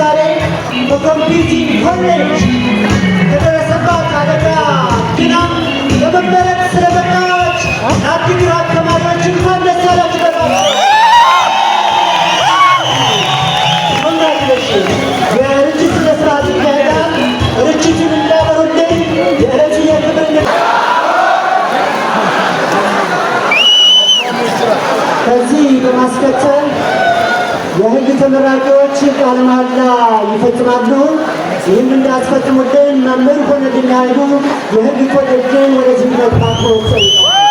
ዛሬ በ computing ኮሌጅ ከደረሰባት አደጋ ድና ለመመረቅ ስለበቃች ለአዲግራት ተማሪዎች እንኳን ደስ ያላችሁ በሏቸው። Congratulation። የርችት ስነ ስርዓት ይካሄዳል። ርችቱን እንዲያበሩልን የዕለቱ የክብር እንግዳ፣ ከዚህ በማስከተል የህግ ተመራቂዎች ቃለ መሐላ ይፈጽማሉ። ይህን እንዳስፈጽሙልን መምህር ሆነልኝ ኃይሉ የህግ ኮሌጅን ወደዚህ መድረክ በአክብሮት እጠይቃለሁ።